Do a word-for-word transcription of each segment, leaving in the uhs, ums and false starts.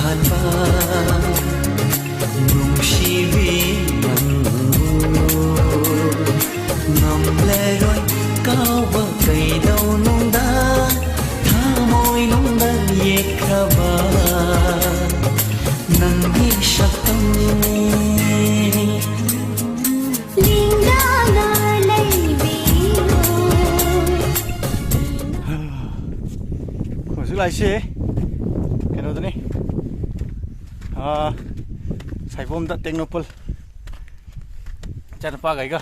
ꯑꯍꯥꯟꯕ ꯅꯨꯡꯁꯤꯕꯤ ꯅꯪꯕꯨ ꯉꯝꯂꯔꯣꯏ ꯀꯥꯎꯕ ꯀꯩꯗꯧꯅꯨꯡꯗ ꯊꯃꯣꯏꯅꯨꯡꯗ ꯌꯦꯛꯈ꯭ꯔꯕ ꯅꯪꯒꯤ ꯁꯛꯇꯝ ꯂꯤꯡꯗꯥꯅ ꯂꯩꯕꯤꯌꯨ꯫ ꯍꯧꯖꯤꯛ ꯂꯥꯛꯏꯁꯤ ꯀꯩꯅꯣꯗꯅꯤ, ꯑꯥ, ꯁꯥꯏꯕꯣꯝꯗ ꯇꯦꯡꯅꯧꯄꯜ ꯏꯆꯥꯅꯨꯄꯥꯒ ꯑꯩꯒ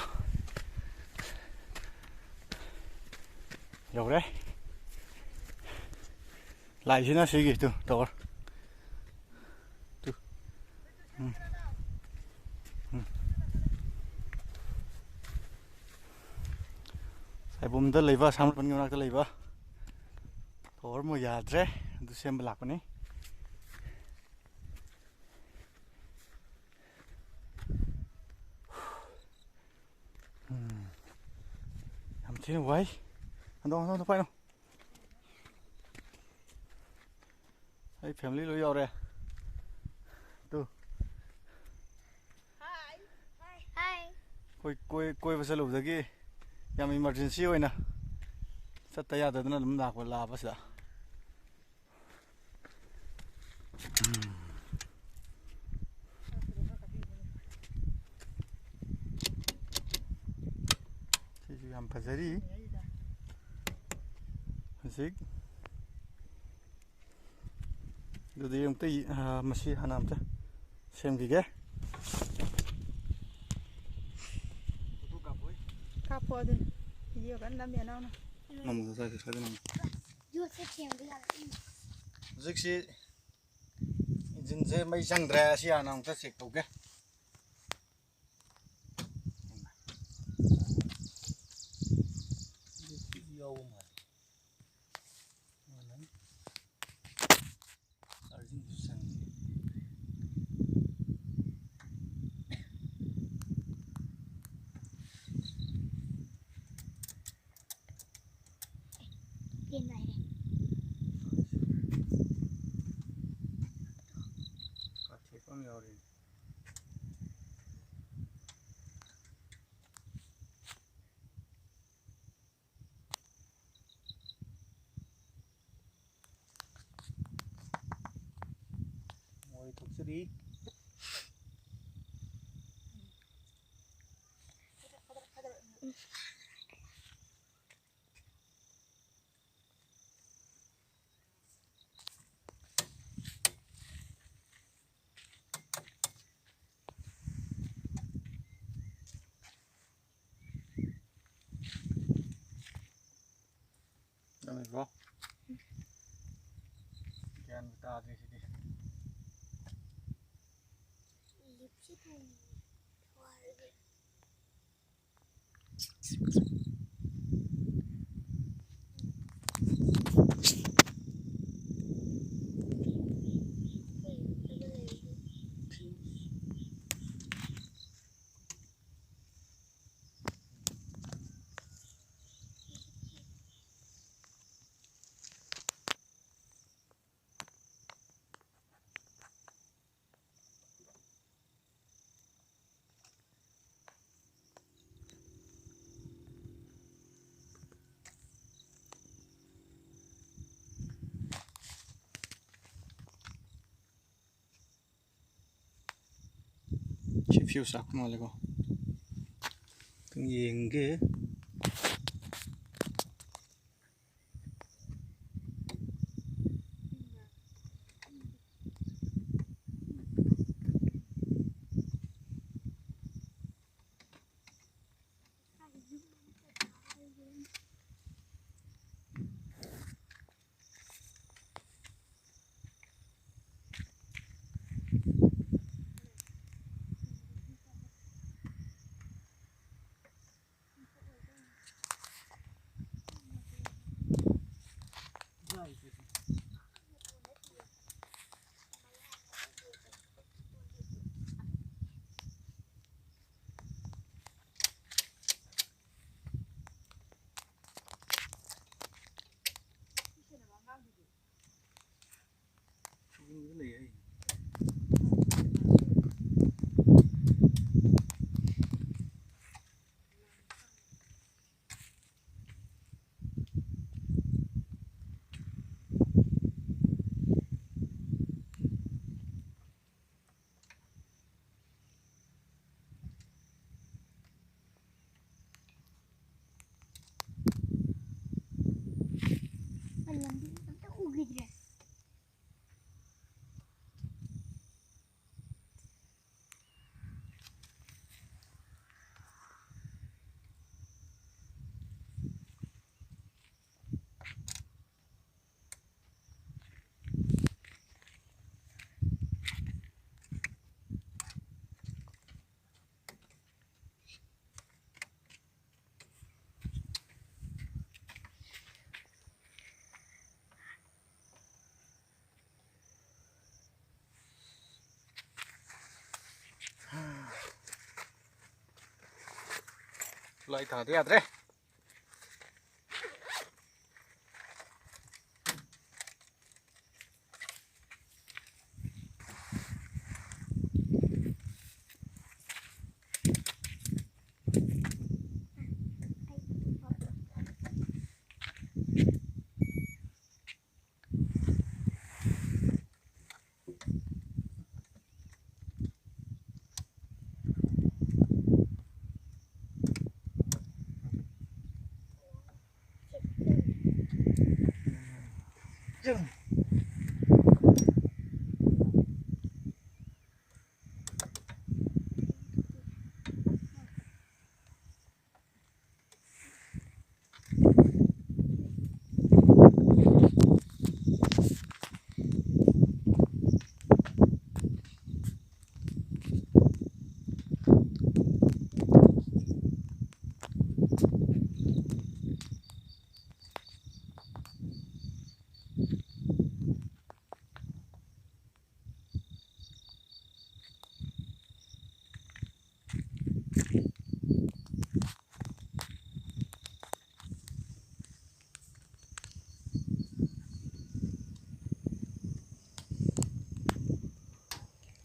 ꯌꯧꯔꯦ꯫ ꯂꯥꯛꯏꯁꯤꯅ ꯁꯤꯒꯤ ꯇꯨ ꯇꯋꯥꯔ꯫ ꯇꯨ꯫ ꯎꯝ꯫ ꯎꯝ꯫ ꯁꯥꯏꯕꯣꯝꯗ ꯂꯩꯕ, ꯁꯥꯃꯔꯄꯟꯒꯤ ꯃꯅꯥꯛꯇ ꯂꯩꯕ ꯇꯋꯥꯔ ꯑꯃ ꯌꯥꯗ꯭ꯔꯦ, ꯑꯗꯨ ꯁꯦꯝꯕ ꯂꯥꯛꯄꯅꯤ꯫ ꯎꯝ꯫ ꯌꯥꯝ ꯊꯤꯅ ꯋꯥꯏ꯫ ꯍꯟꯗꯣꯛ, ꯍꯟꯗꯣꯛ, ꯍꯟꯗꯣꯛ, ꯄꯥꯏꯅꯣ꯫ ꯑꯩ ꯐꯦꯃꯤꯂꯤ ꯂꯣꯏ ꯌꯥꯎꯔꯦ꯫ ꯇꯨ꯫ ꯑꯩꯈꯣꯏ ꯀꯣꯏ-, ꯀꯣꯏꯕ ꯆꯠꯂꯨꯕꯗꯒꯤ ꯌꯥꯝ ꯏꯃꯥꯔꯖꯦꯟꯁꯤ ꯑꯣꯏꯅ ꯆꯠꯇ ꯌꯥꯗꯗꯅ ꯑꯗꯨꯝ ꯂꯥꯛꯄ, ꯂꯥꯛꯑꯕ ꯁꯤꯗ꯫ ꯁꯤꯁꯨ ꯌꯥꯝ ꯐꯖꯔꯤ꯫ ꯍꯧꯖꯤꯛ ꯑꯗꯨꯗꯤ ꯑꯃꯨꯛꯇ ꯌꯦ-, ꯑ, ꯃꯁꯤ ꯍꯥꯟꯅ ꯑꯝꯇ ꯁꯦꯝꯈꯤꯒꯦ꯫ ꯀꯥꯞꯄꯣ ꯑꯗꯨꯅ꯫ ꯚꯤꯗꯤꯑꯣ ꯀꯟꯅ ꯅꯝꯃꯤ ꯑꯅꯥꯎꯅ꯫ ꯅꯝꯃꯣ, ꯉꯁꯥꯏ ꯁ꯭ꯋꯥꯏꯗ ꯅꯝꯃꯣ꯫ ꯌꯣꯠꯁꯦ ꯊꯦꯡꯕ ꯌꯥꯔꯛꯏꯅꯦ꯫ ꯍꯧꯖꯤꯛꯁꯤ ꯏꯟꯖꯤꯟꯁꯦ ꯃꯩ ꯆꯪꯗ꯭ꯔꯦ꯫ ꯑꯁꯤ ꯍꯥꯟꯅ ꯑꯃꯨꯛꯇ ꯆꯦꯛ ꯇꯧꯒꯦ꯫ ꯌꯥꯎꯕ ꯃꯥꯜꯂꯦ꯫ ꯃꯥꯜꯂꯦ꯫ ꯆꯥꯔꯖꯤꯡꯁꯨ ꯆꯪꯉꯤ꯫ ꯄꯦꯟ ꯅꯥꯏꯔꯦ꯫ ꯃꯣꯏ ꯊꯣꯛꯆꯔꯤ꯫ ꯅꯪꯒꯤꯀꯣ? ꯒ꯭ꯌꯥꯟ ꯇꯥꯗ꯭ꯔꯦ ꯁꯤꯗꯤ꯫ ꯂꯤꯞꯁꯤ ꯊꯣꯡꯉꯤ꯫ ꯊꯋꯥꯔꯒꯦ꯫ ꯁꯤ ꯐ꯭ꯌꯨꯁ ꯂꯥꯛꯄ ꯃꯥꯜꯂꯦꯀꯣ꯫ ꯈꯤꯇꯪ ꯌꯦꯡꯒꯦ꯫ ꯈꯨꯠꯂꯥꯏ ꯊꯥꯗ ꯌꯥꯗ꯭ꯔꯦ꯫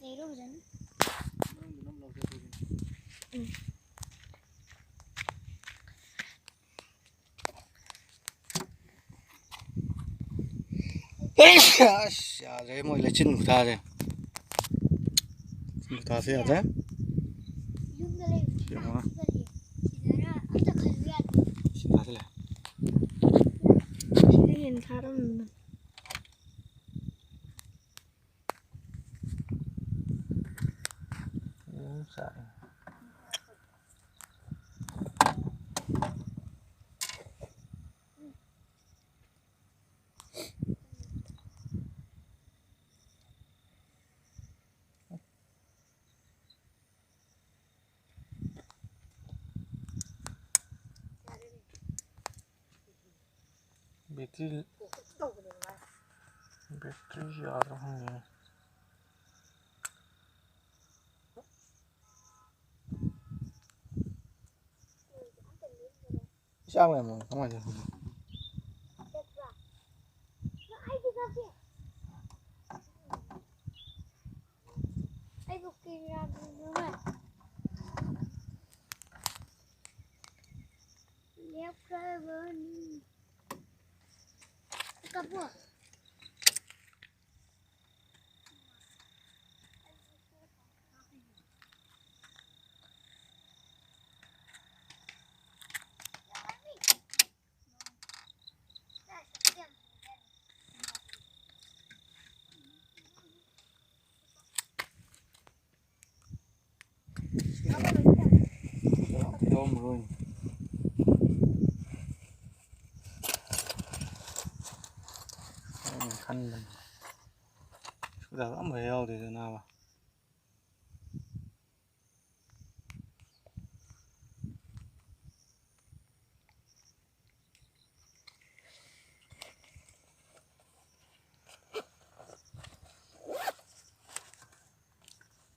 ꯂꯩꯔꯣ ꯐꯖꯅ꯫ ꯎꯝ꯫ ꯑꯁ, ꯌꯥꯗ꯭ꯔꯦ ꯃꯣꯏ ꯂꯩꯆꯤꯟ ꯈꯨꯇꯥꯁꯦ꯫ ꯂꯩꯆꯤꯟ ꯈꯨꯇꯥꯁꯦ ꯌꯥꯗ꯭ꯔꯦ꯫ ꯌꯨꯝꯗ ꯂꯩꯕꯗꯤ ꯁꯤ ꯌꯦꯡꯉꯣ꯫ ꯇꯥꯡ ꯁꯤꯗꯗꯤ ꯁꯤꯗꯅ ꯑꯝꯇ ꯈꯟꯕ ꯌꯥꯗꯦ꯫ ꯁꯤ ꯊꯥꯖꯤꯜꯂꯦ꯫ ꯁꯤꯗ ꯍꯦꯟꯅ ꯊꯥꯔꯝꯃꯣ꯫ ꯎꯝ, ꯁꯥꯏ꯫ ꯕꯦꯇ꯭ꯔꯤ, ꯕꯦꯇ꯭ꯔꯤ ꯌꯥꯗ꯭ꯔꯥ ꯈꯪꯗꯦꯅꯦ꯫ ꯆꯥꯛ ꯂꯩꯔꯝꯃꯣ, ꯀꯃꯥꯏꯅ ꯇꯧꯅꯤ? ꯑꯩꯕꯨ camera ꯄꯨꯕꯤꯌꯨꯅꯦ꯫ ꯂꯦꯞꯈ꯭ꯔꯕꯅꯤ꯫ ꯀꯥꯞꯄꯣ꯫ ꯌꯥꯎꯔꯝꯃꯔꯣꯏ꯫ ꯑꯩꯅ ꯈꯟꯕꯅꯤ꯫ ꯁꯨꯗꯕ ꯑꯃꯐꯥꯎ ꯌꯥꯎꯗꯦꯗ ꯅꯥꯕ꯫